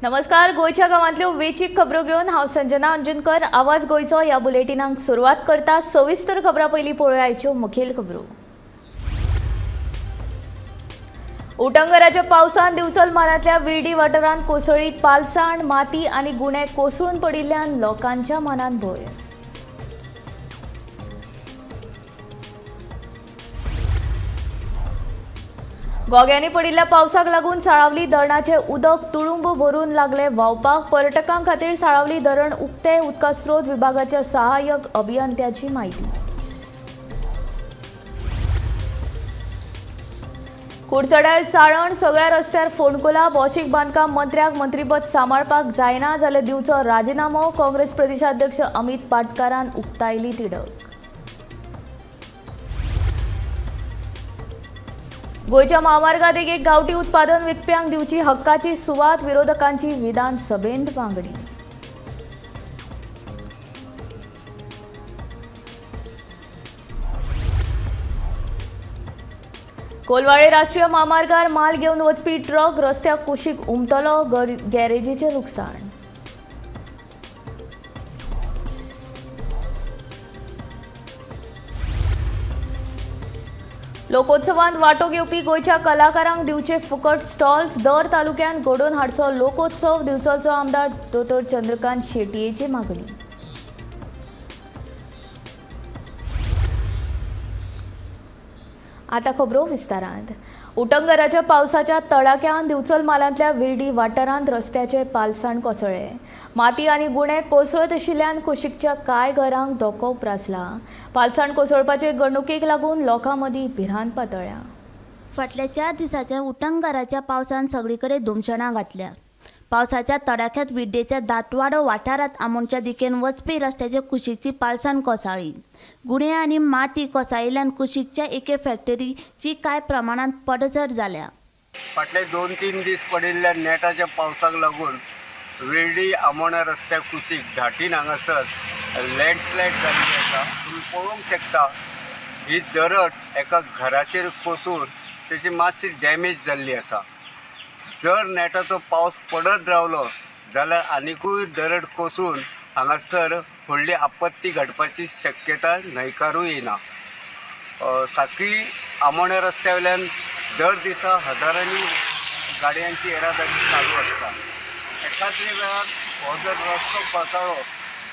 नमस्कार, गोंयच्या गांवांतल्यो वेचीक खबरो घेवन हांव संजना अंजुनकर आवाज गोंयचो ह्या बुलेटिनाक सुरवात करता। सविस्तर खबरां पयलीं पळोवया आयच्यो मुखेल खबरो। उटंगराच्या पावसान दिवचल म्हालांतल्या विर्डी वाठारांत कोसळ्ळी पालसाण, माती आनी गुणे कोसळून पडिल्ल्यान लोकांच्या मनांत भंय। गोग्यांनी पडिल्ल्या पावसाक लागून साळावली धरणाचे उदक तुडुंब भरून लागले व्हांवपाक। पर्यटकां खातीर साळावली धरण उक्ते, उदका स्रोत विभागाच्या सहाय्यक अभियंत्याची म्हायती। कुडचड्यार चाळण, सगळ्या रस्त्यार फोंडकुलां। भौशीक बांदकाम मंत्र्याक मंत्रीपद सांबाळपाक जायना जाल्यार दिवचो राजिनामो, काँग्रेस प्रदेशाध्यक्ष अमित पाटकारान उक्तायली तिडक। गोंयच्या म्हामार्गा देगेक गांवठी उत्पादन विकप्यांक दिवची हक्काची सुवात, विरोधकांची विधानसभेंत मागणी। कोलवाळे राष्ट्रीय म्हामार्गार माल घेवन वचपी ट्रक रस्त्या कुशीक उमटलो, गॅरेजीचें लुकसाण। लोकोत्सवांत वांटो घेवपी गोंयच्या कलाकारांक दिवचे फुकट स्टॉल्स, दर तालुक्यांत घडोवन हाडचो लोकोत्सव, दिवचलचो आमदार दोतोर चंद्रकांत शेटयेची मागणी। आतां खबरो विस्तारांत। उटंगराच्या पावसाच्या तडाख्यान दिवचल म्हालांतल्या विर्डी वाठारांत रस्त्याचे पालसाण कोसळ्ळे। माती आनी गुणे कोसळत आशिल्ल्यान कुशीकच्या कांय घरांक धोको उप्रासला। पालसाण कोसळपाचे घडणुकेक लागून लोकां मदीं भिरांत पातळ्ळ्या। फाटल्या 4 दिसांच्या उटंगाराच्या पावसान सगळे कडेन धुमशणां घातल्या। पावसाच्या तडाख्यात विड्डेच्या दाटवाडो वाठारांत आमोणच्या दिकेन वचपी रस्त्याचे कुशीकची पालसाण कोसळ्ळी। गुणे आनी माती कोसळिल्ल्यान कुशीकच्या एके फॅक्टरीची कांय प्रमाणांत पडझड जाल्या। फाटले 2-3 दीस पडिल्ल्या नेटाच्या पावसाक लागून विर्डी आमोणा रस्त्या कुशीक घाटीन हांगासर लँडस्लायड जाल्ली आसा। तुमी पळोवंक शकता ही दरड एका घराचेर कोसळून तेची मातशी डॅमेज जाल्ली आसा। जर नेटाचो पावस पडत रावलो जाल्यार आनिकूय दरड कोसळून हांगासर व्हडली आपत्ती घडपाची शक्यता न्हयकारूं येना। साखळी आमोण्या रस्त्या वयल्यान दर दिसा हजारांनी गाडयांची येरादारी चालू आसता। एकाद्रे वेळार हो जर रस्तो कोसळ्ळो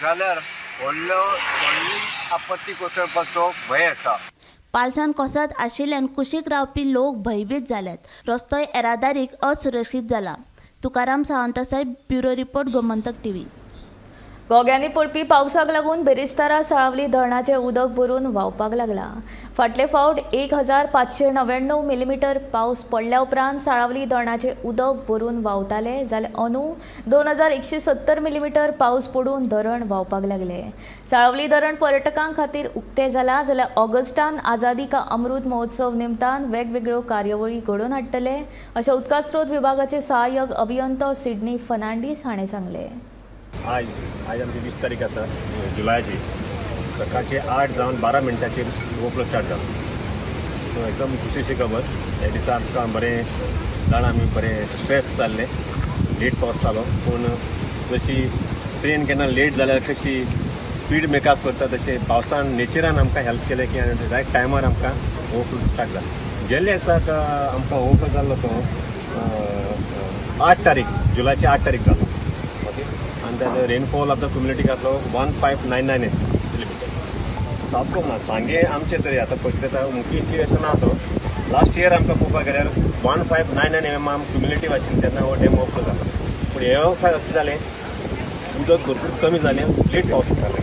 जाल्यार व्हडली आपत्ती कोसळपाचो भंय आसा। पालसाण कोसळत आशिल्ल्यान कुशीक रावपी लोक भयभीत जाल्यात। रस्तो येरादारीक असुरक्षीत जाला। Tukaram Sawant Saheb, bureau report, Gomantak TV. गोग्यांनी पडपी पावसाक लागून बेरेस्तारा साळावली धरणाचें उदक भरून व्हांवपाक लागला। फाटले फावट 1599 मिलीमिटर पावस पडल्या उपरांत साळावली धरणाचें उदक भरून व्हांवताले, जाल्यार अंदू 2170 मिलीमिटर पावस पडून धरण व्हांवपाक लागले। साळावली धरण पर्यटकां खातीर उक्तें जालां, जाल्यार ऑगस्टान आझादी का अमृत महोत्सव निमतान वेगवेगळ्यो कार्यावळी घडोवन हाडटले, अशें उदका स्रोत विभागाचे सहाय्यक अभियंतो सिडनी फर्नांडीस हाणें सांगलें। आज आमची 20 तारीख आसा जुलयाची। सकाळचे 8 जावन 12 मिनटांचेर ओवरफ्लो स्टार्ट जालो। सो एकदम खुशीची खबर। ह्या दिसा आमकां बरें जाण आमी बरें स्ट्रेस जाल्लें, लेट पावस जालो। पूण जशी ट्रेन केन्ना लेट जाल्यार कशी स्पीड मेकअप करता तशें पावसान नेचरान आमकां हेल्प केलें की आनी रायट टायमार आमकां ओवरफ्लो स्टार्ट जालो। गेल्ले दिसाक आमकां ओवरफ्लो जाल्लो तो 8 तारीख, जुलयाची 8 तारीख जालो। आनी ताजो रेनफॉल आतां क्युमुलेटीव घातलो 15998 मिलीमिटर्स। सामको ना सांगे आमचे तरी आतां पळयता मुखेची अशें ना तो लास्ट इयर आमकां पळोवपाक गेल्यार 1599 mm आम क्युमुलेटीव आशिल्लें तेन्ना हो डॅम ओवरफ्लो जालो। पूण हे वर्सा अशें जालें उदक भरपूर कमी जालें, लेट पावस जालो,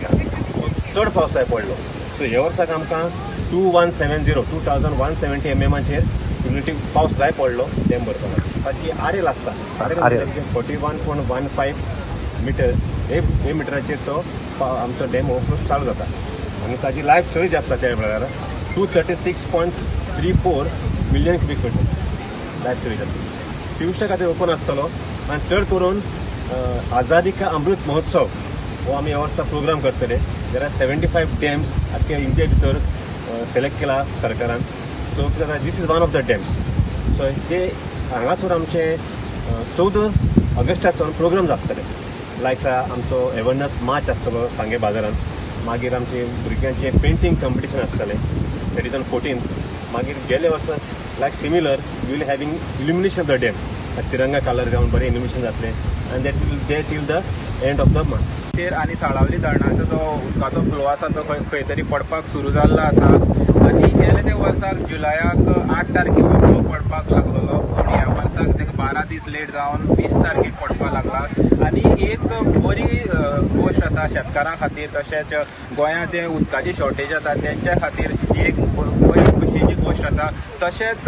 चड पावस जाय पडलो। सो ह्या वर्साक आमकां 2170 mm क्युमुलेटीव पावस जाय पडलो डॅम भरपाक। ताची आर एल आसता, आर एल 41.15 मिटर्स हे मिटराचेर तो आमचो डॅम ओवरफ्लो चालू जाता आनी ताजी लायफ चड आसता त्या वेळार 236.34 मिलियन क्युबीक मिटर लायफ चड जाता। ट्युरिस्टा खातीर ओपन आसतलो आनी चड करून आझादी का अमृत महोत्सव हो आमी ह्या वर्सा प्रोग्राम करतले। जाल्यार 75 डॅम्स आख्या इंडिया भितर सिलेक्ट केला सरकारान। सो कितें जाता, this is one of the dams. So ते हांगासर आमचे 14 ऑगस्टा सावन प्रोग्राम्स आसतले, लायक आमचो अवेरनस मार्च आसतलो सांगे बाजारान, मागीर आमचे भुरग्यांचे पेंटींग कॉम्पिटिशन आसतलें, that is on 14. मागीर गेले वर्सा like similar we will having illumination of the dam, Tiranga colour जावन बरें इल्युमिनेशन जातलें आनी that will there till the end of the month. आनी साळावली धरणाचो जो उदकाचो फ्लो आसा तो खंय तरी पडपाक सुरू जाल्लो आसा आनी गेले ते वर्साक जुलयाक 8 तारखेक हो फ्लो पडपाक लागलेलो, पूण ह्या वर्साक ताका 12 दीस लेट जावन 20 तारखेक पडपाक लागला. आनी एक बरी गोश्ट आसा शेतकारां खातीर, तशेंच गोंयांत जे उदकाची शॉर्टेज आसा तेंच्या खातीर ही एक बरी खुशीची गोश्ट आसा. तशेंच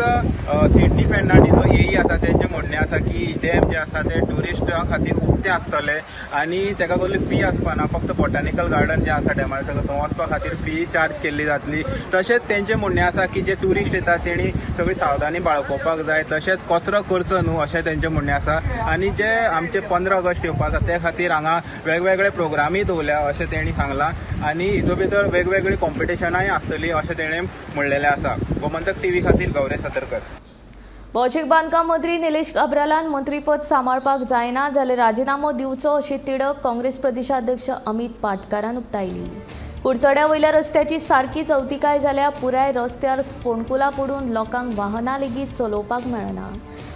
सिडनी फेर्नांडीस जो एई आसा तेंचें म्हणणें आसा की डॅम जे आसा ते ट्युरिस्टां खातीर उक्ते आसतले आनी तेका कसली फी आसपाना, फक्त बॉटानिकल गार्डन जें आसा डॅमार सगळें थंय वचपा खातीर फी चार्ज केल्ली जातली. तशेंच तेंचें म्हणणें आसा की जे ट्युरिस्ट येतात तेणी सगळी सावधानी बाळगोवपाक जाय, तशेंच कचरो करचो न्हू अशें तेंचें म्हणणें आसा. आनी जे आमचे 15 ऑगस्ट येवपा आसा ते खातीर हांगा वेगवेगळे प्रोग्रामूय दवरल्या अशें तेणी सांगलां आनी हितून भितर वेगवेगळी कॉम्पिटिशनांय आसतली अशें तेणें म्हणलेलें आसा. गोमंतक टीव्ही खातीर गौरेश सतरकर. भौशीक बांदकाम मंत्री निलेश काब्रालान मंत्रीपद सांबाळपाक जायना जाल्यार राजिनामो दिवचो अशी तिडक काँग्रेस प्रदेशाध्यक्ष अमित पाटकारान उक्तायली. कुडचड्या वयल्या रस्त्याची सारकी चवतिकाय जाल्यार पुराय रस्त्यार फोंडकुलां पडून लोकांक वाहनां लेगीत चलोवपाक मेळना.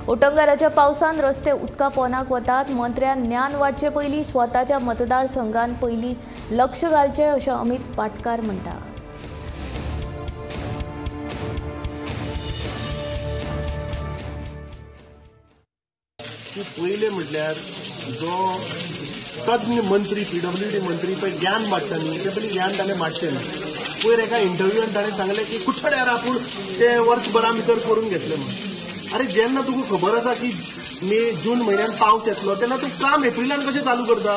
उटंगाराच्या पावसान रस्ते उदका पोनाक वतात. मंत्र्यान ज्ञान वांटचे पयलीं स्वताच्या मतदारसंघान पयलीं लक्ष घालचें अशें अमित पाटकार म्हणटा. की पयलें म्हटल्यार जो तज्ञ मंत्री पीडब्ल्यूडी मंत्री पळय ज्ञान वांट्टा न्ही, ते पयलीं ज्ञान ताणें वांटचें ना. पयर एका इंटरव्यून ताणें सांगलें की कुडचड्यार आपूण ते वर्सभरा भितर करून घेतलें म्हूण. अरे जेन्ना तुका खबर आसा की मे जून म्हयन्यान पावस येतलो तेन्ना तूं काम एप्रिलान कशें चालू करता?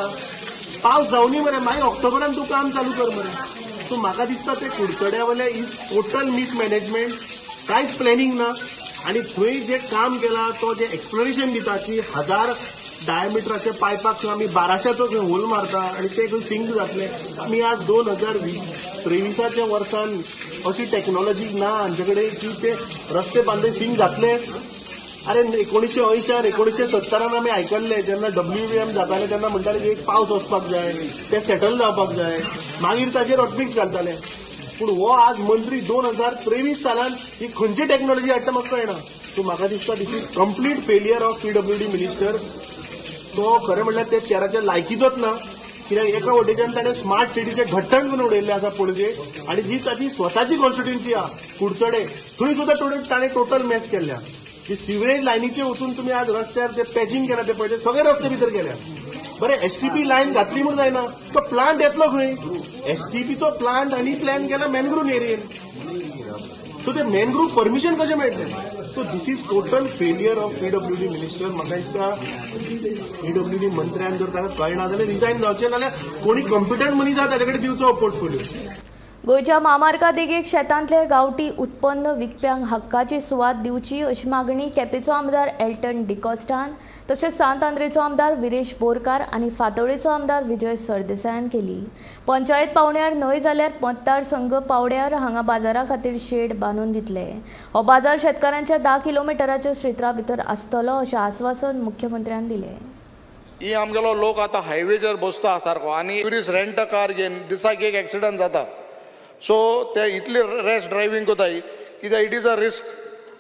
पावस जावनी मरे, मागीर ऑक्टोबरान तूं काम चालू कर मरे. सो म्हाका दिसता ते कुडचड्या वयले is total mismanagement, कांयच प्लॅनिंग ना. आनी थंय जे काम केलां तो जे एक्सप्लेनेशन दिता की 1000 डायमिटराच्या पायपाक थंय आमी 1200चो खंय होल मारता आनी ते खंय सिंक जातले. आमी आज 2023 वर्सान अशी टॅक्नोलॉजी ना आमचे कडेन की ते रस्ते बांदले सिंक जातले. अरे 1980 1970 आमी आयकल्ले जेन्ना WVM जाताले तेन्ना म्हणटाले की एक पावस वचपाक जाय, ते सेटल जावपाक जाय, मागीर ताचेर हॉटमिक्स घालताले. पूण हो आज मंत्री 2023 सालान ही खंयची टॅक्नोलॉजी हाडटा म्हाका कळना. सो म्हाका दिसता this is complete failure of PWD minister. तो खरें म्हणल्यार ते चेराच्या लायकीचोच ना, कित्याक एका वटेच्यान ताणें स्मार्ट सिटीचें घट्टण करून उडयल्लें आसा पणजे, आनी जी ताची स्वताची कॉन्स्टिट्युएन्सी आहा कुडचडे थंय सुद्दां ताणें टोटल मॅस केल्ल्या. जी सिवरेज लायनीचे वचून तुमी आज रस्त्यार ते पॅचिंग केला ते पळयते सगळे रस्ते भितर गेल्या. बरें STP line घातली म्हूण जायना, तो प्लांट येतलो खंय? STPचो प्लांट आनी प्लॅन केला मॅनग्रूव एरियेन, सो ते मॅनग्रूव परमिशन कशें मेळटलें? So this is total failure of PWD minister. म्हाका दिसता पीडब्ल्यूडी मंत्र्यान जर ताका कळना जाल्यार रिजायन जावचें, नाल्यार कोणी कॉम्पिटंट मनीस आसा ताचे कडेन दिवचो पोर्टफोलियो. गोंयच्या म्हामार्गा देगेक शेतांतले गांवठी उत्पन्न विकप्यांक हक्काची सुवात दिवची अशी मागणी केपेंचो आमदार एल्टन डिकॉस्टान तशेंच सांत आंद्रेचो आमदार विरेश बोरकार आनी फातोडेचो आमदार विजय सरदेसायान केली. पंचायत पावंड्यार न्हय जाल्यार मतदारसंघ पावंड्यार हांगा बाजारा खातीर शेड बांदून दितले. हो बाजार शेतकारांच्या 10 किलोमिटराच्या क्षेत्रा भितर आसतलो अशें आस्वासन मुख्यमंत्र्यान दिलें. ही आमगेलो लोक आतां हायवेचेर बसता सारको आनी ट्युरिस्ट रेंट कार घेवन दिसाक एक एक्सिडंट जाता. सो ते इतली रॅश ड्रायव्हींग कोताय कित्याक it is a risk.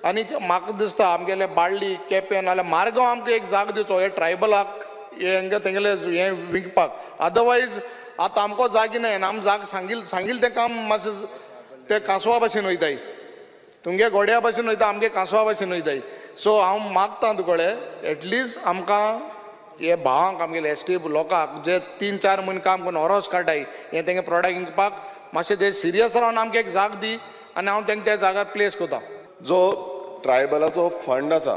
आनी म्हाका दिसता आमगेले बाळ्ळी केपें नाल्यार मारगांव आमकां एक जाग दिवचो हे ट्रायबलाक हे हांकां तेंगेले हें विकपाक. अदरवायज आतां आमकां जागी ना, आम जाग सांगील सांगील तें काम मातशें ते कांसवा भाशेन वयताय, तुमगे घोड्या भाशेन वयता, आमगे कांसवा भाशेन वयताय. सो हांव मागता तुकडे एटलिस्ट आमकां हे भावांक आमगेले एस टी लोकांक जे 3-4 म्हयने काम करून ओरोस काडटाय हे तेंगे प्रोडक्ट विकपाक मातशें ते सिरियस रावन आमकां एक जाग दी आनी हांव तांकां त्या जाग्यार प्लेस करता. जो ट्रायबलाचो फंड आसा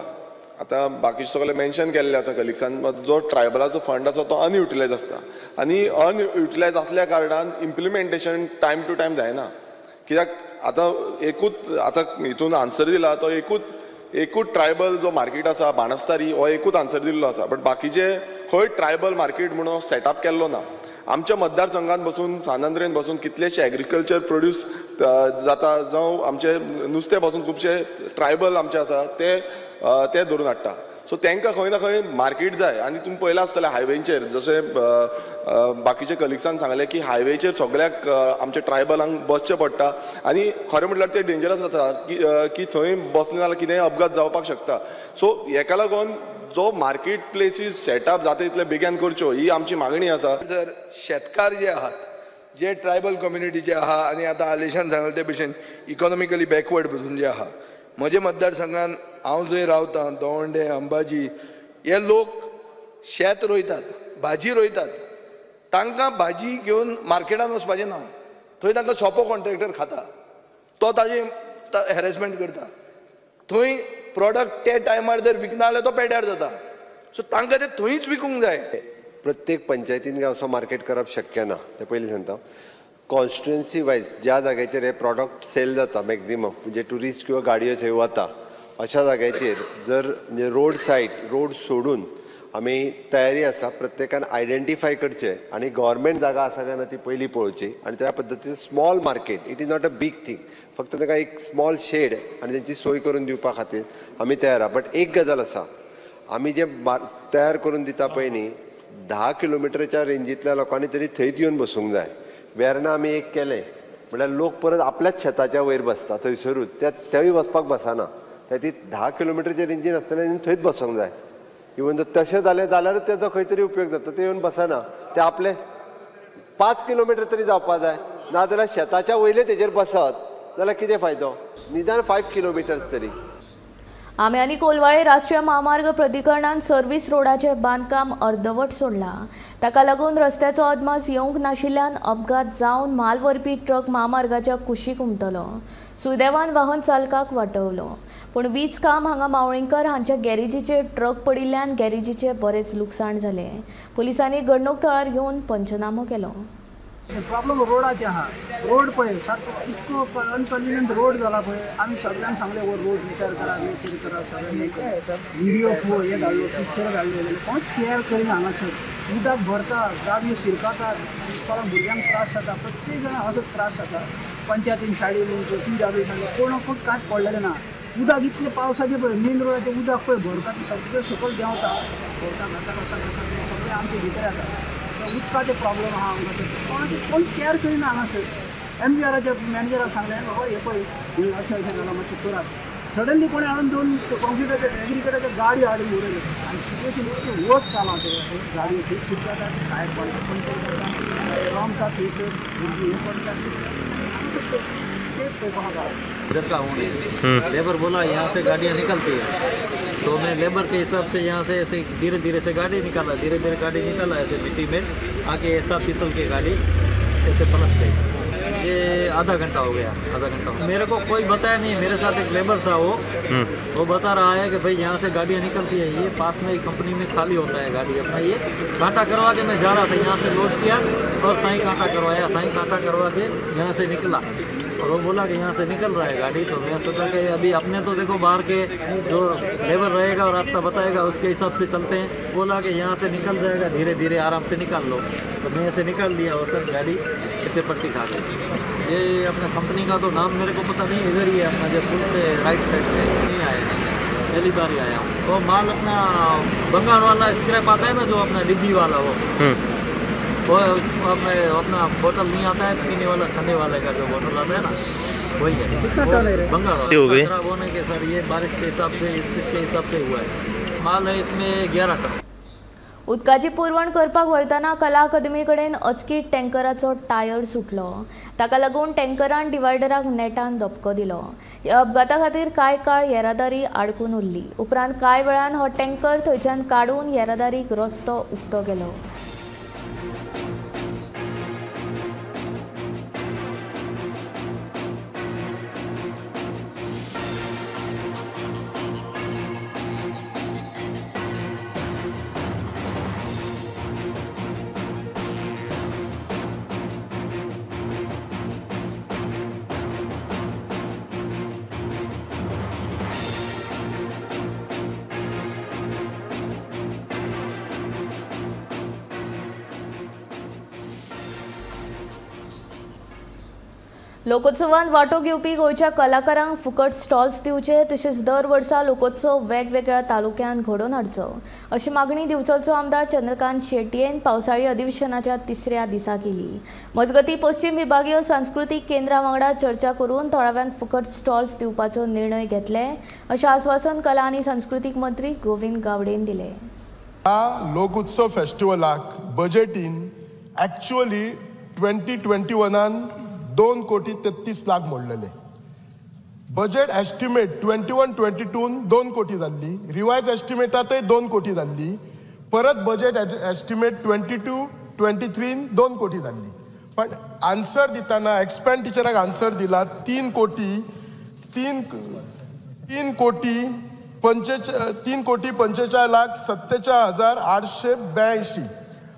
आतां बाकीचे सगळे मेन्शन केल्ले आसा कलिग्सान, जो ट्रायबलाचो फंड आसा तो अनयुटिलायज आसता आनी अनयुटिलायज आसल्या कारणान इम्प्लिमेंटेशन टायम टू टायम जायना. कित्याक आतां एकूच आतां हितून आन्सर दिला तो एकूच ट्रायबल जो मार्केट आसा बाणस्तारी हो एकूच आन्सर दिल्लो आसा, बट बाकीचे खंय ट्रायबल मार्केट म्हणून सेटअप केल्लो ना. आमच्या मतदारसंघात बसून सान आंद्रेन बसून कितलेशे एग्रीकल्चर प्रोड्यूस जाता, जावं आमचे नुस्तें बसून खुबशे ट्रायबल आमचे आसा ते धरून हाडटा. सो तांकां खंय ना खंय मार्केट जाय. आनी तुमी पळयलां आसतलें हायवेचेर, जशें बाकीचे कलिग्सान सांगलें की हायवेचेर सगळ्याक आमच्या ट्रायबलांक बसचें पडटा आनी खरें म्हटल्यार तें डेंजरस आसा की थंय बसलें जाल्यार कितेंय अपघात जावपाक शकता. सो हेका लागून जो मार्केट प्लेसीस सेटअप जाता तितले बेगीन करच्यो ही आमची मागणी आसा. जर शेतकार जे आहात, जे ट्रायबल कम्युनिटीचे आहा आनी आतां आलेशान सांगलें ते भशेन इकॉनॉमिकली बॅकवर्ड पसून जे आहा, म्हज्या मतदारसंघान हांव जंय रावतां दवंडे, अंबाजी, हे लोक शेत रोयतात, भाजी रोयतात, तांकां भाजी घेवन मार्केटान वचपाचें ना, थंय तांकां सोंपो कॉन्ट्रॅक्टर खाता, तो ताजें हॅरेसमेंट करता, थंय प्रोडक्ट ते टायमार जर विकना जाल्यार तो पेड्यार जाता. सो तांकां ते थंयच विकूंक जाय. प्रत्येक पंचायतीन असो मार्केट करप शक्य ना, तें पयलीं सांगता. कॉन्स्टिट्युएन्सी वायज ज्या जाग्याचेर हे प्रॉडक्ट सेल जाता मॅक्झिमम, म्हणजे ट्युरिस्ट किंवा गाडयो थंय वता अशा जाग्याचेर जर म्हणजे रोड सायड रोड सोडून आमी तयारी आसा प्रत्येकान आयडेंटिफाय करचें आनी गव्हर्मेंट जागा आसा काय ना ती पयलीं पळोवची आनी त्या पद्दतीन small market, it is not a big thing, फक्त तांकां एक स्मॉल शेड आनी तेंची सोय करून दिवपा खातीर आमी तयार आहा. बट एक गजाल आसा, आमी जे तयार करून दिता पळय न्ही, 10 किलोमिटरच्या रेंजींतल्या लोकांनी तरी थंयच येवन बसूंक जाय. वेर्णा आमी एक केलें म्हळ्यार लोक परत आपल्याच शेताच्या वयर बसता थंयसरूच, त्या तेवूय वचपाक बसना, त्या ती 10 किलोमिटरच्या रेंजीन आसतले थंयच बसूंक जाय. इवन जर तशें जालें जाल्यारूच तेजो खंय तरी उपयोग जाता, ते येवन बसना, ते आपले 5 किलोमिटर तरी जावपा जाय, नाजाल्यार शेताच्या वयले तेजेर बसत जाल्यार कितें फायदो, निदान 5 किलोमिटर्स तरी. आमे आनी कोलवाळे राष्ट्रीय म्हामार्ग प्राधिकरणान सर्व्हिस रोडाचें बांदकाम अर्दवट सोडलां. ताका लागून रस्त्याचो अदमास येवंक नाशिल्ल्यान अपघात जावन म्हाल व्हरपी ट्रक म्हामार्गाच्या कुशीक उमतलो. सुदैवान वाहन चालकाक वाटवलो, पूण वीज काम हांगा मावळींकर हांच्या गॅरेजीचेर ट्रक पडिल्ल्यान गॅरेजीचें बरेंच लुकसाण जालें. पुलिसांनी घडणूक थळार घेवन पंचनामो केलो. प्रॉब्लम रोडाचे आहा, रोड पळय सारको इतको अनकन्विनियंट रोड जाला पळय, आमी सगळ्यांक सांगलें हो रोड रिपेर करा, रिपेर करा, सगळें व्हिडियो हे धाडलो, पिक्चर धाडले, जाल्यार कोण केअर करिना. हांगासर उदक भरता, गाडयो शिरकातात, इस्कॉलाक भुरग्यांक त्रास जाता, प्रत्येक जाणां हांगासर त्रास जाता. पंचायतीन सायडीन पी डब्ल्यू सांगलें, कोण कांयच पडलेलें ना. उदक इतलें पावसाचें पळय मेन रोडाचें उदक पळय भरता, तें सगळें सकयल देंवता, भरता घासा घासा घासा सगळें आमचे भितर येता. उदकाचे प्रॉब्लम आहा आमकां, कोणाचे कोण केअर करिना हांगासर. एम जी आराच्या मॅनेजराक सांगलें बाबा हे पळय अशें अशें जालां मातशें करात. सडनली कोणें हाडून 2 कॉन्क्रिटाचे एग्रीकल्चराच्या गाडयो हाडून उडयल्यो आनी सिट्युएशन इतलें वर्स जालां, तें गाडयो थंय शिरकातात, टायर पंक्चर करता, रमता थंयसर भुरगीं हें पडटा. स्टेप पळय कहो. इधर का हूँ, लेबर बोला यहाँ से गाड़ियाँ निकलती है, तो मैं लेबर के हिसाब से यहाँ से ऐसे धीरे धीरे से गाड़ी निकाला, धीरे धीरे गाड़ी निकाला, ऐसे मिट्टी में आके ऐसा फिसल के गाड़ी ऐसे पलट गई। ये आधा घंटा हो गया, आधा घंटा हो। मेरे को कोई बताया नहीं, मेरे साथ एक लेबर था, वो बता रहा है कि भाई यहाँ से गाड़ियाँ निकलती है, ये पास में एक कंपनी में खाली होता है गाड़ी अपना, ये कांटा करवा के मैं जा रहा था, यहाँ से लोड किया और साई कांटा करवाया, साई कांटा करवा के यहाँ से निकला और वो बोला कि यहाँ से निकल रहा है गाड़ी। तो मैं सोचा कि अभी अपने तो देखो बाहर के जो लेबर रहेगा और रास्ता बताएगा उसके हिसाब से चलते हैं। बोला कि यहाँ से निकल जाएगा, धीरे धीरे आराम से निकाल लो, तो मैं ऐसे निकाल लिया और सर गाड़ी ऐसे पट्टी खा गई। ये अपना कंपनी का तो नाम मेरे को पता नहीं, इधर ही है अपना जो पुल से राइट साइड में। नहीं आया, पहली बार ही आया हूँ। तो माल अपना बंगाल वाला स्क्रैप आता है ना, जो अपना डिब्बी वाला, वो अपना बोतल नहीं आता है पीने वाला, खाने वाले का जो बोतल आता है ना, वही है बंगाल वाला। खराब होने के सर ये बारिश के हिसाब से, इसके हिसाब से हुआ है। माल है इसमें 11 टन. उदकाची पुरवण करपाक व्हरतना कला अकादमी कडेन अचकीत टँकराचो टायर सुटलो. ताका लागून टँकरान डिवायडराक नेटान धपको दिलो. ह्या अपघाता खातीर कांय काळ येरादारी आडकून उरली. उपरांत कांय वेळान हो टँकर थंयच्यान काडून येरादारीक रस्तो उक्तो केलो. लोकोत्सवान वांटो घेवपी गोंयच्या कलाकारांक फुकट स्टॉल्स दिवचे तशेंच दर वर्सा लोकोत्सव वेगवेगळ्या तालुक्यांत घडोवन हाडचो अशी मागणी दिवचलचो आमदार चंद्रकांत शेटयेन पावसाळी अधिवेशनाच्या तिसऱ्या दिसा केली. मजगतीं पश्चिम विभागीय सांस्कृतीक केंद्रा वांगडा चर्चा करून थळाव्यांक फुकट स्टॉल्स दिवपाचो निर्णय घेतले अशें आस्वासन कला आनी सांस्कृतीक मंत्री गोविंद गावडेन दिलें. ह्या लोकोत्सव फेस्टिवलाक बजेटीन एक्चुअली 2021 2 कोटी 33 लाख मोडलेले. बजेट एस्टिमेट 21-22 2 कोटी जाल्ली, रिवायज एस्टिमेटातय 2 कोटी जाल्ली, परत बजेट एस्टिमेट 22-23 2 कोटी जाल्ली. पण आन्सर दितना एक्सपेंडिचराक आन्सर दिला 3 कोटी 3 कोटी 45 लाख 47,882.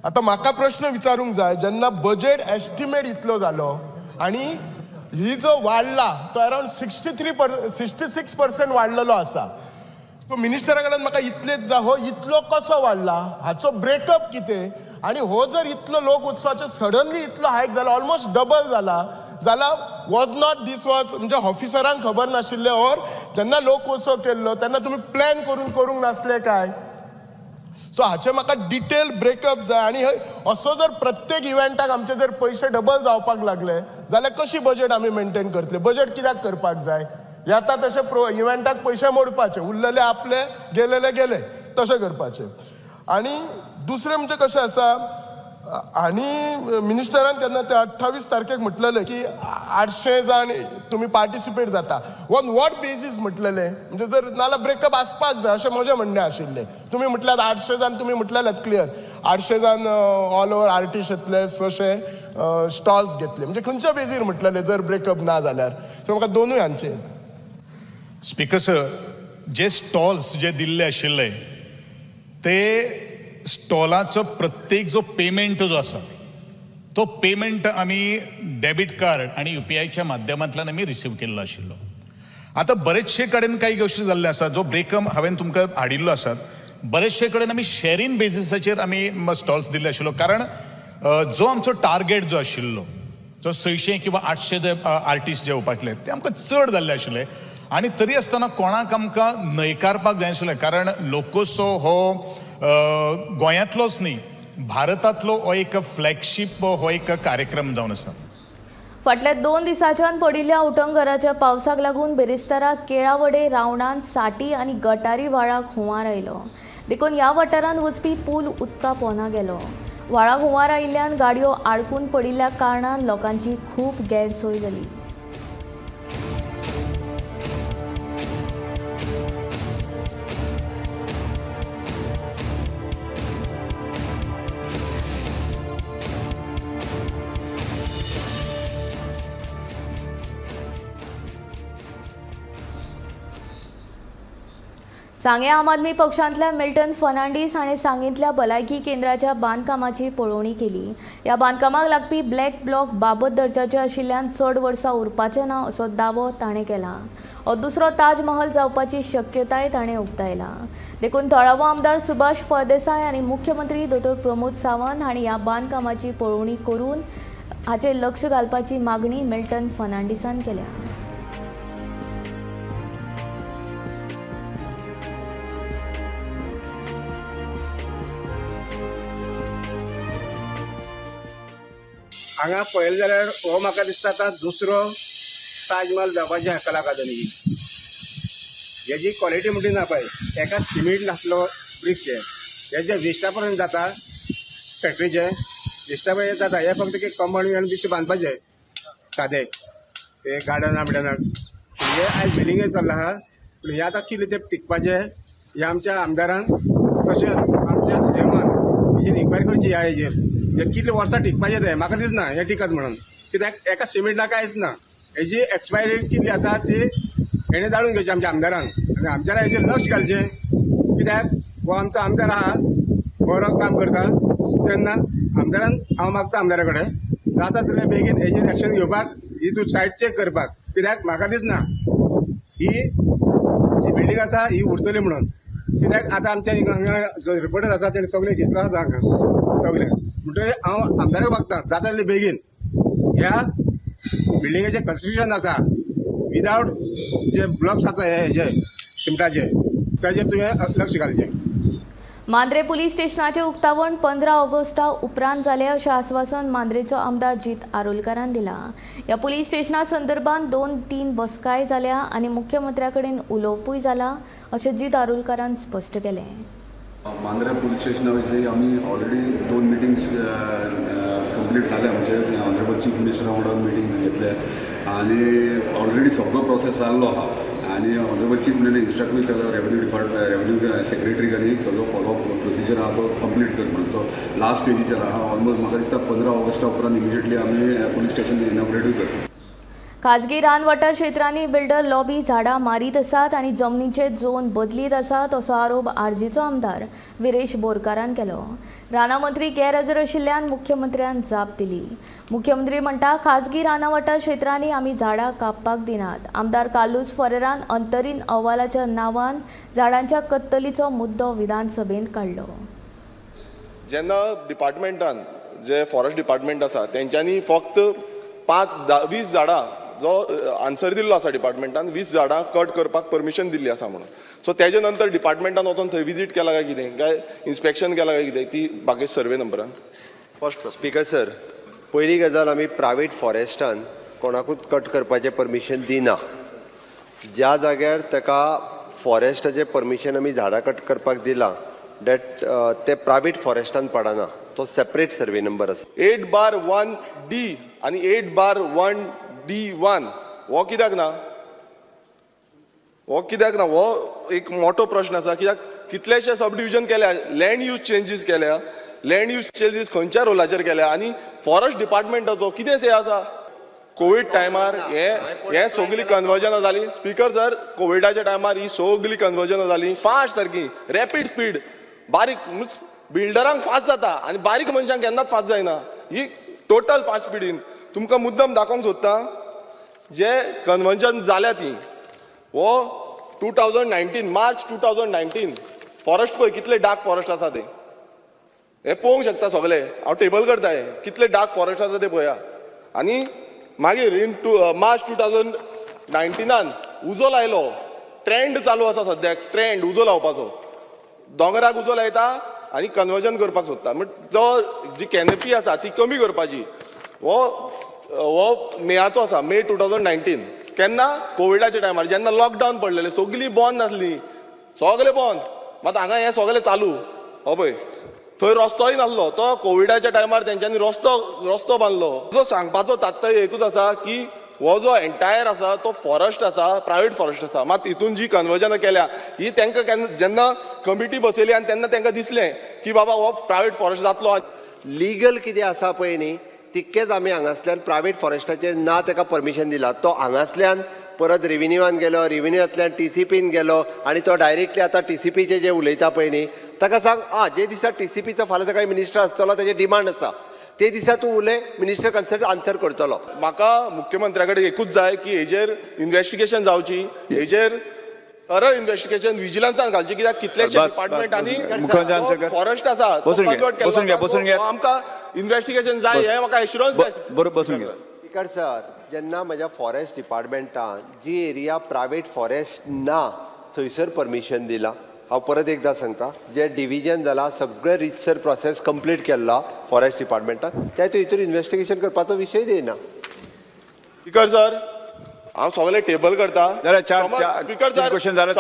आतां म्हाका प्रश्न विचारूंक जाय, जेन्ना बजेट एस्टिमेट इतलो जालो आनी ही जो वाडला तो अरावंड 66% वाडलेलो आसा, सो मिनिस्टरा कडल्यान म्हाका इतलेच जाय, हो इतलो कसो वाडला, हाचो ब्रेकअप कितें, आनी हो जर इतलो लोक उत्सवाचो सडनली इतलो हायक जाला, ऑलमोस्ट डबल जाला जाला, वॉज not these was म्हणजे ऑफिसरांक खबर नाशिल्लें, ऑर जेन्ना लोकोत्सव केल्लो तेन्ना तुमी प्लॅन करून करूंक नासले काय? सो हाचें म्हाका डिटेल ब्रेकअप जाय. आनी असो जर प्रत्येक इव्हेंटाक आमचे जर पयशे डबल जावपाक लागले जाल्यार कशी बजेट आमी मेनटेन करतले? बजेट कित्याक करपाक जाय? येता तशें इव्हेंटाक पयशे मोडपाचे, उरलेले आपले, गेलेले गेले, तशें करपाचें. आनी दुसरें म्हणजे कशें आसा, आनी मिनिस्टरान तेन्ना ते 28 तारखेक म्हटलेलें की 800 जाण तुमी पार्टिसिपेट जाता, ऑन what basis म्हटलेलें, म्हणजे जर नाल्यार ब्रेकअप आसपाक जाय अशें म्हजें म्हणणें आशिल्लें. तुमी म्हटल्यार 800 जाण, तुमी म्हटलेलें क्लियर 800 जाण ऑल ओवर आर्टिस्ट येतले, 600 स्टॉल्स घेतले, म्हणजे खंयच्या बेजीर म्हटलेलें जर ब्रेकअप ना जाल्यार? सो म्हाका दोनूय हांचे. स्पीकर सर, जे स्टॉल्स जे दिल्ले आशिल्ले ते स्टॉलाचो प्रत्येक जो पेमेंट जो आसा तो पेमेंट आमी डेबीट कार्ड आनी UPIच्या माध्यमांतल्यान आमी रिसीव केल्लो आशिल्लो. आतां बरेचशे कडेन काही गोश्टी जाल्ले आसा, जो ब्रेकअप हांवें तुमकां हाडिल्लो आसात, बरेचशे कडेन आमी शेरींग बेजीसाचेर आमी स्टॉल्स दिल्ले आशिल्लो, कारण जो आमचो टार्गेट जो आशिल्लो जो 600 किंवा 800 जे आर्टिस्ट जे येवपाकले ते आमकां चड जाल्ले आशिल्ले, आनी तरी आसतना कोणाक आमकां न्हयकारपाक जाय आशिल्लें, कारण लोकोत्सव हो गोंयांतलोच न्ही, भारतांतलो हो एक फ्लॅगशीप हो एक कार्यक्रम जावन आसा. फाटल्या 2 दिसांच्यान पडिल्ल्या उटंगराच्या पावसाक लागून बिरेस्तारा केळावडे, रावणान, साठी आनी गटारी व्हाळाक हुंवार आयलो. देखून ह्या वाठारांत वचपी पूल उदका पोंदा गेलो. व्हाळाक हुंवार आयिल्ल्यान गाडयो आडकून पडिल्ल्या कारणान लोकांची खूब गैरसोय जाली. सांगें आम आदमी पक्षांतल्या मिल्टन फर्नांडीस हाणें सांगेंतल्या भलायकी केंद्राच्या बांदकामाची पळोवणी केली. ह्या बांदकामाक लागपी ब्लॅक ब्लॉक बाबत दर्जाचे आशिल्ल्यान चड वर्सां उरपाचें ना असो दावो ताणें केला. हो दुसरो ताजमहल जावपाची शक्यताय ताणें उक्तायला. देखून थळावो आमदार सुभाष फळदेसाय आनी मुख्यमंत्री दोतोर प्रमोद सावंत हांणी ह्या बांदकामाची पळोवणी करून हाचेर लक्ष घालपाची मागणी मिल्टन फर्नांडीसान केल्या. हांगा पळयलें जाल्यार हो म्हाका दिसता आतां दुसरो ताजमहल जावपाची कला अकादमीची. हेजी क्वॉलिटी म्हणटी ना पळय, एका सिमेंट नासलो ब्रिक्स हे हेजे वेस्टा पर्यंत जाता, फॅक्टरीचे वेस्टा पर्यंत जाता. हे फक्त की कंपाउंड आनी बिश्ट बांदपाचे सादे हे गार्डना बिर्डनाक हे आयज बिल्डिंगे चल्ला आहा. पूण हे आतां कितले ते टिकपाचे हे आमच्या आमदारान तशेंच आमच्या सीएमान हेजेर इन्क्वायरी करची. ह्या हेजेर हे कितले वर्सां टिकपाचें तें म्हाका दिसना हें टिकत म्हणून, कित्याक एका सिमेंटाक कांयच ना. हेजी एक्सपायरी डेट कितली आसा ती हेणें जाणून घेवची आमच्या आमदारान, आनी आमदारान हेजेर लक्ष घालचें, कित्याक हो आमचो आमदार आहा, बरो काम करता. तेन्ना आमदारान हांव मागता आमदारा कडेन जाता तितले बेगीन हेजेर एक्शन घेवपाक, ही तूं सायट चॅक करपाक, कित्याक म्हाका दिसना ही जी बिल्डींग आसा ही उरतली म्हणून. कित्याक आतां आमच्या हांगा जो रिपोर्टर आसा तेणें सगळें घेतलो आसा हांगा सगळें, म्हणटकीर हांव आमदाराक मागता जाता तितले बेगीन ह्या बिल्डिंगेचें कन्स्ट्रक्शन आसा विदावट जे ब्लॉक्स आसा हे हेजे सिमटाचे ताजेर तुवें लक्ष घालचें. मांद्रे पुलीस स्टेशनाचें उक्तावण 15 ऑगस्टा उपरांत जालें अशें आस्वासन मांद्रेचो आमदार जीत आरोलकारान दिलां. ह्या पुलीस स्टेशना संदर्भात 2-3 बसकाय जाल्या आनी मुख्यमंत्र्या कडेन उलोवपूय जालां अशें जीत आरोलकारान स्पश्ट केलें. मांद्रे पुलीस स्टेशना विशीं आमी ऑलरेडी 2 मिटिंग्स कंप्लीट जाले आमचे. ऑनरेबल चीफ मिनिस्टरा वांगडा मिटिंग्स घेतले आनी ऑलरेडी सगळो प्रोसेस जाल्लो आहा आनी ऑनरेबल चीफ मिनिस्टर इन्स्ट्रक्टूय केलो रेवेन्यू डिपार्टमेंट रेवेन्यू सेक्रेटरी आनी सगळो फॉलोअप प्रोसिजर आहा तो कंप्लीट कर म्हणून. सो लास्ट स्टेजीचेर आहा ऑलमोस्ट. म्हाका दिसता 15 ऑगस्टा उपरांत इमिजिएटली आमी पुलीस स्टेशन इनॉग्रेटूय करता. खाजगी रान वाठार क्षेत्रांनी बिल्डर लॉबी झाडां मारीत आसात आनी जमनीचे झोन बदलीत आसात असो आरोप आरजीचो आमदार विरेश बोरकारान केलो. रानां मंत्री गैरहजर आशिल्ल्यान मुख्यमंत्र्यान जाप दिली. मुख्यमंत्री म्हणटा खाजगी रानां वाठार क्षेत्रांनी आमी झाडां कापपाक दिनात. आमदार कार्लूस फरेरान अंतरीण अहवालाच्या नांवान झाडांच्या कत्तलीचो मुद्दो विधानसभेंत काडलो. जेन्ना डिपार्टमेंटान जे फॉरेस्ट डिपार्टमेंट आसा तेंच्यांनी फक्त 5-20 झाडां जो आन्सर दिल्लो आसा डिपार्टमेंटान 20 झाडां कट करपाक परमिशन दिल्ली आसा म्हणून. सो तेजे नंतर डिपार्टमेंटान वचोन थंय विजीट केला काय कितें, काय इन्स्पेक्शन केला काय कितें ती बाकी सर्वे नंबरान. फर्स्ट स्पीकर सर, पयली गजाल आमी प्रायवेट फॉरेस्टान कोणाकूच कट करपाचें परमिशन दिना. ज्या जाग्यार ताका फॉरेस्टाचें परमिशन आमी झाडां कट करपाक दिलां that ते प्रायवेट फॉरेस्टान पडना, तो सेपरेट सर्वे नंबर आसा. 8/1D आनी 8/1D1 हो कित्याक ना, हो कित्याक ना, हो एक मोठो प्रश्न आसा. कित्याक कितलेशे सब डिविजन केल्या, लँड यूज चेंजीस केल्या, लँड यूज चेंजीस खंयच्या रोलाचेर केल्या आनी फॉरेस्ट डिपार्टमेंटाचो कितें से आसा. कोवीड टायमार हे हे सगळी कन्वर्जनां जाली. स्पीकर सर, कोविडाच्या टायमार ही सगळी कन्वर्जनां जाली फास्ट सारकी रॅपीड स्पीड. बारीक बिल्डरांक फास्ट जाता आनी बारीक मनशांक केन्नाच फास्ट जायना. ही टोटल फास्ट स्पिडीन तुमकां मुद्दम दाखोवंक सोदता जे कन्वर्जन जाल्या ती. हो 2019 मार्च 2019 फॉरेस्ट पळय कितले डार्क फॉरेस्ट आसा ते, हे पळोवंक शकता सगळे. हांव टेबल करता हे कितले डार्क फॉरेस्ट आसा ते पळया. आनी मागीर इन मार्च 2019 उजो लायलो. ट्रेंड चालू आसा सद्याक, ट्रेंड उजो लावपाचो. दोंगराक उजो लायता आनी कन्वर्जन करपाक सोदता. म्हण जो जी कॅनपी आसा ती कमी करपाची. हो हो मेयाचो आसा, मे 2019. केन्ना कोविडाच्या टायमार जेन्ना लॉकडावन पडलेलें, सगळीं बंद नासली, सगळें बंद. मात हांगा हें सगळें चालू. हो पळय थंय रस्तोय नासलो, तो कोविडाच्या टायमार तेंच्यांनी रस्तो बांदलो. जो सांगपाचो तात्पर्य एकूच आसा की हो जो एंटायर आसा तो फॉरेस्ट आसा, प्रायवेट फॉरेस्ट आसा. मात हितून जी कन्वर्जनां केल्या ही तांकां केन्ना जेन्ना कमिटी बसयली आनी तेन्ना तांकां दिसलें की बाबा हो प्रायवेट फॉरेस्ट जातलो. लिगल कितें आसा पळय न्ही तितकेंच आमी हांगासल्यान प्रायवेट फॉरेस्टाचेर ना ताका परमिशन दिलां. तो हांगासल्यान परत रेविन्यूवान गेलो, रेविन्यूवांतल्यान टीसीपीन गेलो आनी तो डायरेक्टली आतां टीसीपीचे जे उलयता पळय न्ही ताका सांग आं जे दिसा टीसीपीचो फाल्यां सकाळी मिनिस्टर आसतलो ताजे डिमांड आसा ते दिसा तूं उलय, मिनिस्टर कन्सर्ट आन्सर करतलो. म्हाका मुख्यमंत्र्या कडेन एकूच जाय की हेजेर इन्वेस्टिगेशन जावची, हेजेर थरर इन्वेस्टिगेशन विजिलन्सान घालची. कित्याक कितलेशे डिपार्टमेंटांनी फॉरेस्ट आसा कन्वर्ट केल्लो, आमकां इन्वेस्टिगेशन जाय हें म्हाका एश्युरन्स जाय. बरोबर बसून घे. स्पीकर सर, जेन्ना म्हज्या फॉरेस्ट डिपार्टमेंटान जी एरिया प्रायवेट फॉरेस्ट ना थंयसर परमिशन दिलां. हांव परत एकदां सांगता, जे डिविजन जालां सगळें रितसर प्रोसेस कंप्लीट केल्लो फॉरेस्ट डिपार्टमेंटान, त्या हितून इन्वेस्टिगेशन करपाचो विशय येना. स्पीकर सर, हांव सगळें टेबल करता. स्पीकर सर,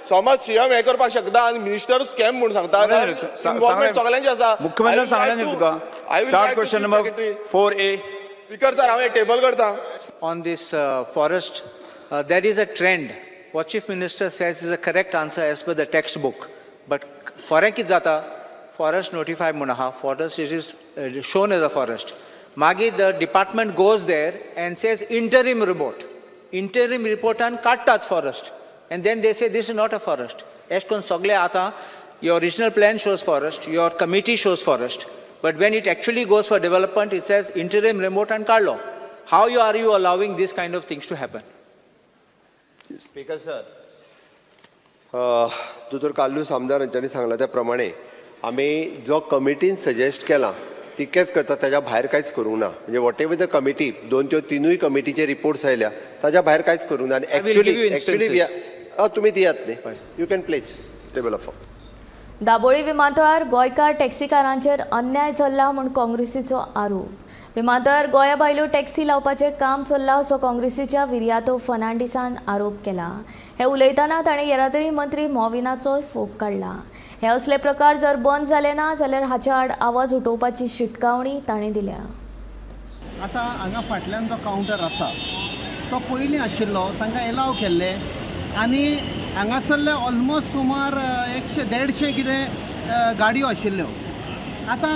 समाज सीएम हें करपाक शकता आनी मिनिस्टर स्कॅम म्हूण सांगता. इन्वॉल्वमेंट सगळ्यांची आसा. मुख्यमंत्र्यान सांगलें न्ही तुका. Start question number 4A. Speaker sir, हांव हें टेबल करता. On this forest there is a trend. What Chief Minister says is a correct answer as per the textbook. But foreign कितें जाता, forest notified म्हूण आहा, forest it is shown as a forest. मागीर the department goes there and says interim report. Interim रिपोर्टान काडटात forest and then they say this is not a forest. एश करून सगळे आतां your original plan shows forest, your committee shows forest, but when it actually goes for development it says interim report आनी काडलो. How you are you allowing this kind of things to happen? Speaker sir, दोतोर कार्लूस आमदार हांच्यांनी सांगलां त्या प्रमाणे आमी जो कमिटीन suggest केला तितकेंच करता, ताज्या भायर कांयच करूंक ना. म्हणजे what ever the committee, 2 त्यो 3 कमिटीचे रिपोर्ट्स आयल्या, ताज्या भायर कांयच करूंक ना. आनी एक्चुअली एक्चुअली तुमी दियात न्ही, you can please table of. Dabolim विमानतळार गोंयकार टॅक्सीकारांचेर अन्याय चल्ला म्हूण काँग्रेसीचो आरोप. विमानतळार गोंया भायल्यो टॅक्सी लावपाचें काम चल्लां असो काँग्रेसीच्या विरियातो फर्नांडीसान आरोप केला. हे उलयतना ताणें येरादारी मंत्री मॉविनाचोय फोग काडला. हे असले प्रकार जर बंद जाले ना जाल्यार हाचे आड आवाज उठोवपाची शिटकावणी ताणें दिल्या. आतां हांगा फाटल्यान जो कावंटर आसा तो पयलीं आशिल्लो, तांकां एलाव केल्ले आनी हांगासरले ऑलमोस्ट सुमार 100-150 कितें गाडयो आशिल्ल्यो. आतां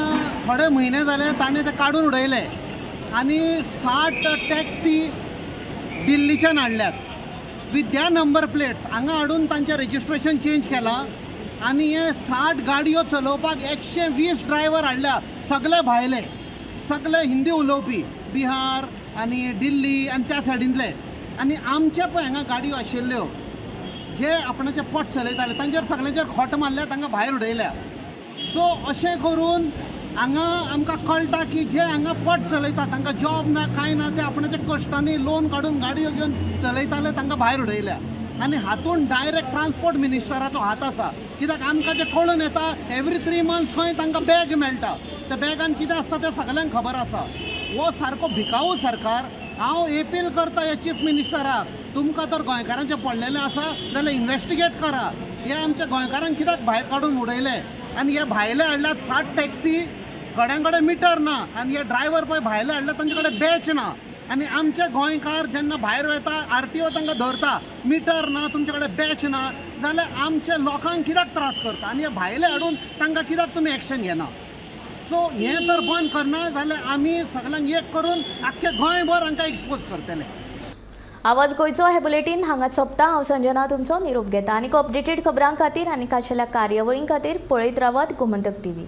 थोडे म्हयने जाले ताणें ते काडून उडयले आनी 60 टॅक्सी दिल्लीच्यान हाडल्यात विथ त्या नंबर प्लेट्स. हांगा हाडून तांचें रजिस्ट्रेशन चेंज केलां आनी हे 60 गाडयो चलोवपाक 120 ड्रायव्हर हाडल्या, सगळे भायले, सगळे हिंदी उलोवपी, बिहार आनी दिल्ली आनी त्या सायडींतले. आनी आमचे पळय हांगा गाडयो आशिल्ल्यो जे आपणाचें पोट चलयताले तांचेर सगळ्यांचेर खोट मारल्या, तांकां भायर उडयल्या. सो अशें करून हांगा आमकां कळटा की जे हांगा पोट चलयता तांकां जॉब ना कांय ना, ते आपणाच्या कश्टांनी लोन काडून गाडयो घेवन चलयताले, तांकां भायर उडयल्या. आनी हातून डायरेक्ट ट्रान्सपोर्ट मिनिस्टराचो हात आसा, कित्याक आमकां जें कळून येता एवरी 3 मंथ्स खंय तांकां बॅग मेळटा, त्या बॅगान कितें आसता तें सगळ्यांक खबर आसा. हो सारको भिकाऊ सरकार. हांव एपील करता ह्या चीफ मिनिस्टराक, तुमकां तर गोंयकारांचें पडलेलें आसा जाल्यार इन्वेस्टिगेट करा, हे आमच्या गोंयकारांक कित्याक भायर काडून उडयले. आनी हे भायले हाडल्यात 60 टॅक्सी, थोड्यां कडेन मिटर ना आनी हे ड्रायव्हर पळय भायले हाडल्यात तांचे कडेन बॅच ना. आनी आमचे गोंयकार जेन्ना भायर वता आर टी ओ तांकां धरता, मिटर ना तुमचे कडेन बॅच ना, जाल्यार आमच्या लोकांक कित्याक त्रास करता आनी हे भायले हाडून तांकां कित्याक तुमी एक्शन घेना. सो हें तर बंद करना जाल्यार आमी सगळ्यांक एक करून आख्खे गोंयभर हांकां एक्सपोज करतले. आवाज गोंयचो हे बुलेटीन हांगा सोंपता. हांव संजना तुमचो निरोप घेता. आनीक अपडेटेड खबरां खातीर आनी खाशेल्या कार्यावळीं खातीर पळयत रावात गोमंतक टीव्ही.